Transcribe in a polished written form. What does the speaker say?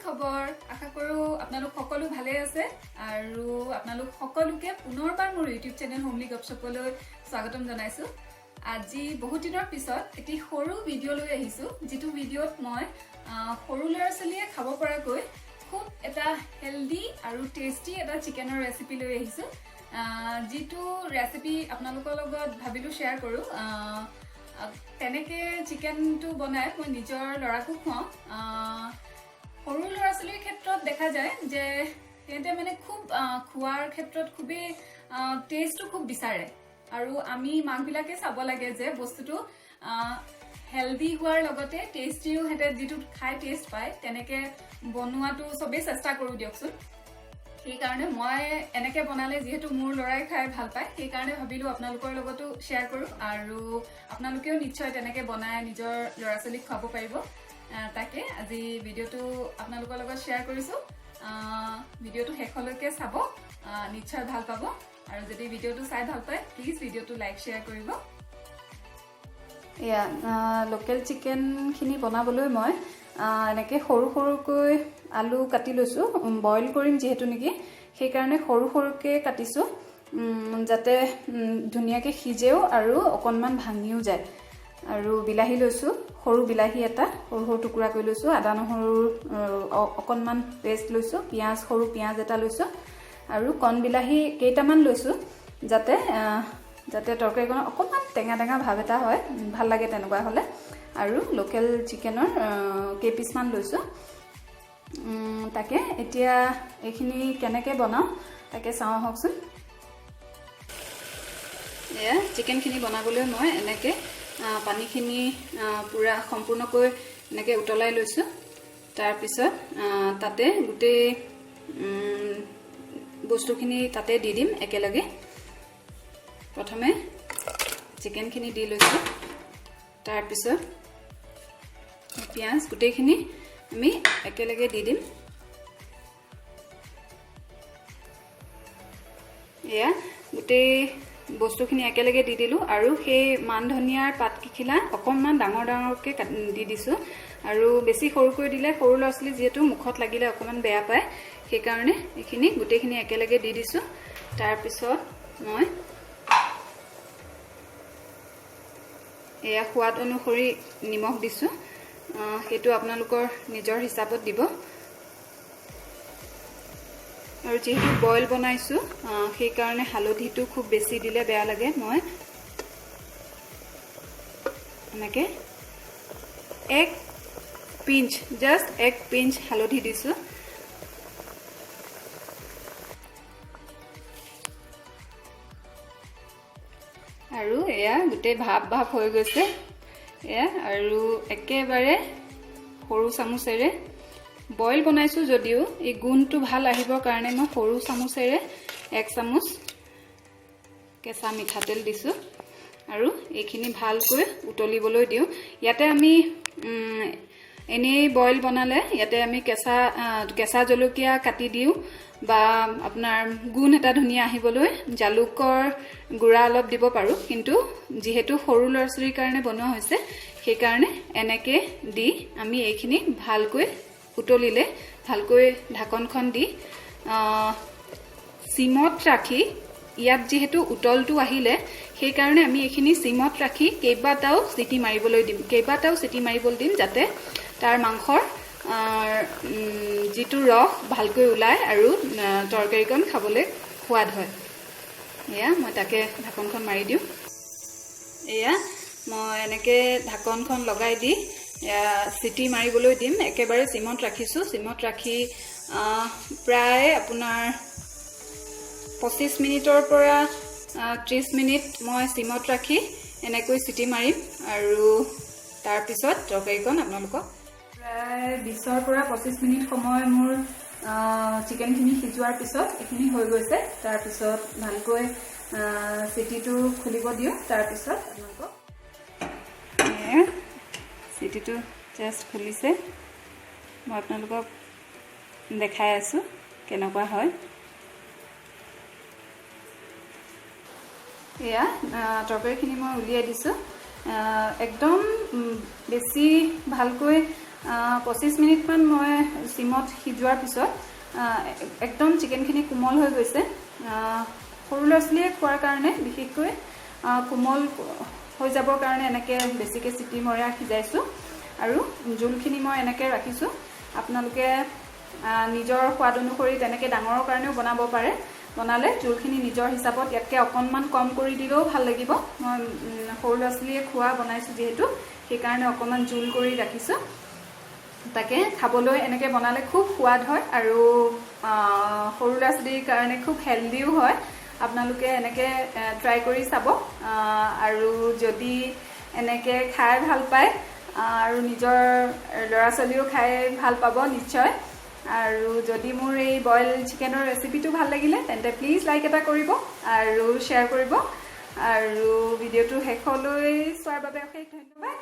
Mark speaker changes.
Speaker 1: খবৰ? আশা কৰোঁ আপোনালোক সকলো ভালে আছে আৰু আপোনালোক সকলোকে পুনৰবাৰ মোৰ ইউটিউব চেনেল হোমলি গপশ্বপলৈ স্বাগতম জনাইছোঁ। আজি বহুত দিনৰ পিছত এটি সৰু ভিডিঅ' লৈ আহিছোঁ, যিটো ভিডিঅ'ত মই সৰু ল'ৰা ছোৱালীয়ে খাব পৰাকৈ খুব এটা হেল্ডি আৰু টেষ্টি এটা চিকেনৰ ৰেচিপি লৈ আহিছোঁ, যিটো ৰেচিপি আপোনালোকৰ লগত ভাবিলোঁ শ্বেয়াৰ কৰোঁ। তেনেকৈ চিকেনটো বনাই মই নিজৰ ল'ৰাকো খুৱাওঁ। সৰু ল'ৰা ছোৱালীৰ ক্ষেত্ৰত দেখা যায় যে সিহঁতে মানে খুব খোৱাৰ ক্ষেত্ৰত খুবেই টেষ্টটো খুব বিচাৰে আৰু আমি মাকবিলাকে চাব লাগে যে বস্তুটো হেল্ডি হোৱাৰ লগতে টেষ্টিও, সিহঁতে যিটো খাই টেষ্ট পায় তেনেকে বনোৱাটো চবেই চেষ্টা কৰোঁ দিয়কচোন। সেইকাৰণে মই এনেকে বনালে যিহেতু মোৰ ল'ৰাই খাই ভাল পায়, সেইকাৰণে ভাবিলোঁ আপোনালোকৰ লগতো শ্বেয়াৰ কৰোঁ আৰু আপোনালোকেও নিশ্চয় তেনেকে বনাই নিজৰ ল'ৰা ছোৱালীক খুৱাব পাৰিব। তাকে আজি ভিডিঅ'টো আপোনালোকৰ লগত শ্বেয়াৰ কৰিছোঁ। ভিডিঅ'টো শেষলৈকে চাব, নিশ্চয় ভাল পাব। আৰু যদি ভিডিঅ'টো চাই ভাল পায়, প্লিজ ভিডিঅ'টো লাইক, শ্বেয়াৰ কৰিব। এয়া লোকেল চিকেনখিনি বনাবলৈ মই এনেকৈ সৰু সৰুকৈ আলু কাটি লৈছোঁ। বইল কৰিম যিহেতু নেকি, সেইকাৰণে সৰু সৰুকৈ কাটিছোঁ, যাতে ধুনীয়াকৈ সিজেও আৰু অকণমান ভাঙিও যায়। আৰু বিলাহী লৈছোঁ, সৰু বিলাহী এটা সৰু সৰু টুকুৰা কৰি লৈছোঁ। আদা নহৰুৰ অকণমান পেষ্ট লৈছোঁ। পিঁয়াজ, সৰু পিঁয়াজ এটা লৈছোঁ আৰু কণ বিলাহী কেইটামান লৈছোঁ, যাতে তৰকাৰীখনত অকণমান টেঙা টেঙা ভাৱ এটা হয়, ভাল লাগে তেনেকুৱা হ'লে। আৰু লোকেল চিকেনৰ কেইপিচমান লৈছোঁ। তাকে এতিয়া এইখিনি কেনেকৈ বনাওঁ তাকে চাওঁ আহকচোন। এয়া চিকেনখিনি বনাবলৈ মই এনেকৈ পানীখিনি পূৰা সম্পূৰ্ণকৈ এনেকৈ উতলাই লৈছোঁ। তাৰপিছত তাতে গোটেই বস্তুখিনি তাতে দি দিম একেলগে। প্ৰথমে চিকেনখিনি দি লৈছোঁ, তাৰপিছত পিঁয়াজ, গোটেইখিনি আমি একেলগে দি দিম। এয়া গোটেই বস্তুখিনি একেলগে দি দিলোঁ আৰু সেই মান ধনিয়াৰ পাতকেইখিলা অকণমান ডাঙৰ ডাঙৰকৈ দি দিছোঁ। আৰু বেছি সৰুকৈ দিলে সৰু ল'ৰা ছোৱালী যিহেতু মুখত লাগিলে অকণমান বেয়া পায়, সেইকাৰণে এইখিনি গোটেইখিনি একেলগে দি দিছোঁ। তাৰপিছত মই এয়া সোৱাদ অনুসৰি নিমখ দিছোঁ, সেইটো আপোনালোকৰ নিজৰ হিচাপত দিব। আৰু যিহেতু বইল বনাইছোঁ, সেইকাৰণে হালধিটো খুব বেছি দিলে বেয়া লাগে। মই এনেকৈ এক পিঞ্চ, জাষ্ট এক পিঞ্চ হালধি দিছোঁ। আৰু এয়া গোটেই ভাপ ভাপ হৈ গৈছে এয়া। আৰু একেবাৰে সৰু চামুচেৰে বইল বনাইছোঁ যদিও এই গোন্ধটো ভাল আহিবৰ কাৰণে মই সৰু চামুচেৰে এক চামুচ কেঁচা মিঠাতেল দিছোঁ আৰু এইখিনি ভালকৈ উতলিবলৈ দিওঁ। ইয়াতে আমি এনেই বইল বনালে ইয়াতে আমি কেঁচা জলকীয়া কাটি দিওঁ বা আপোনাৰ গোন্ধ এটা ধুনীয়া আহিবলৈ জালুকৰ গুড়া অলপ দিব পাৰোঁ, কিন্তু যিহেতু সৰু ল'ৰা ছোৱালীৰ কাৰণে বনোৱা হৈছে, সেইকাৰণে এনেকৈ দি আমি এইখিনি ভালকৈ উতলিলে ভালকৈ ঢাকনখন দি চিমত ৰাখি, ইয়াত যিহেতু উতলটো আহিলে সেইকাৰণে আমি এইখিনি চিমত ৰাখি কেইবাটাও চিটি মাৰিবলৈ দিম, কেইবাটাও চিটি মাৰিবলৈ দিম, যাতে তাৰ মাংসৰ যিটো ৰস ভালকৈ ওলায় আৰু তৰকাৰীকণ খাবলৈ সোৱাদ হয়। এয়া মই তাকে ঢাকনখন মাৰি দিওঁ। এয়া মই এনেকৈ ঢাকনখন লগাই দি এয়া চিটি মাৰিবলৈ দিম। একেবাৰে চিমত ৰাখিছোঁ। চিমত ৰাখি প্ৰায় আপোনাৰ 25 মিনিটৰ পৰা 30 মিনিট মই চিমত ৰাখি এনেকৈ চিটি মাৰিম আৰু তাৰপিছত তৰকাৰীকণ আপোনালোকক। প্ৰায় 20ৰ পৰা 25 মিনিট সময় মোৰ চিকেনখিনি সিজোৱাৰ পিছত এইখিনি হৈ গৈছে। তাৰপিছত ভালকৈ চিটিটো খুলিব দিওঁ। তাৰপিছত আপোনালোকক চিটিটো জাষ্ট খুলিছে, মই আপোনালোকক দেখাই আছোঁ কেনেকুৱা হয়। এয়া তৰকাৰীখিনি মই উলিয়াই দিছোঁ। একদম বেছি ভালকৈ 25 মিনিটমান মই চিমত সিজোৱাৰ পিছত একদম চিকেনখিনি কোমল হৈ গৈছে। সৰু ল'ৰা ছোৱালীয়ে খোৱাৰ কাৰণে বিশেষকৈ কোমল হৈ যাবৰ কাৰণে এনেকৈ বেছিকৈ চিটি মৰা সিজাইছোঁ আৰু জোলখিনি মই এনেকৈ ৰাখিছোঁ। আপোনালোকে নিজৰ সোৱাদ অনুসৰি তেনেকৈ ডাঙৰৰ কাৰণেও বনাব পাৰে। বনালে জোলখিনি নিজৰ হিচাপত ইয়াতকৈ অকণমান কম কৰি দিলেও ভাল লাগিব। মই সৰু ল'ৰা ছোৱালীয়ে খোৱা বনাইছোঁ যিহেতু, সেইকাৰণে অকণমান জোল কৰি ৰাখিছোঁ। তাকে খাবলৈ এনেকৈ বনালে খুব সোৱাদ হয় আৰু সৰু ল'ৰা ছোৱালীৰ কাৰণে খুব হেল্ডিও হয়। আপোনালোকে এনেকৈ ট্ৰাই কৰি চাব আৰু যদি এনেকৈ খাই ভাল পায় আৰু নিজৰ ল'ৰা ছোৱালীও খাই ভাল পাব নিশ্চয়। আৰু যদি মোৰ এই বইল চিকেনৰ ৰেচিপিটো ভাল লাগিলে, তেন্তে প্লিজ লাইক এটা কৰিব আৰু শ্বেয়াৰ কৰিব। আৰু ভিডিঅ'টো শেষলৈ চোৱাৰ বাবে অশেষ ধন্যবাদ।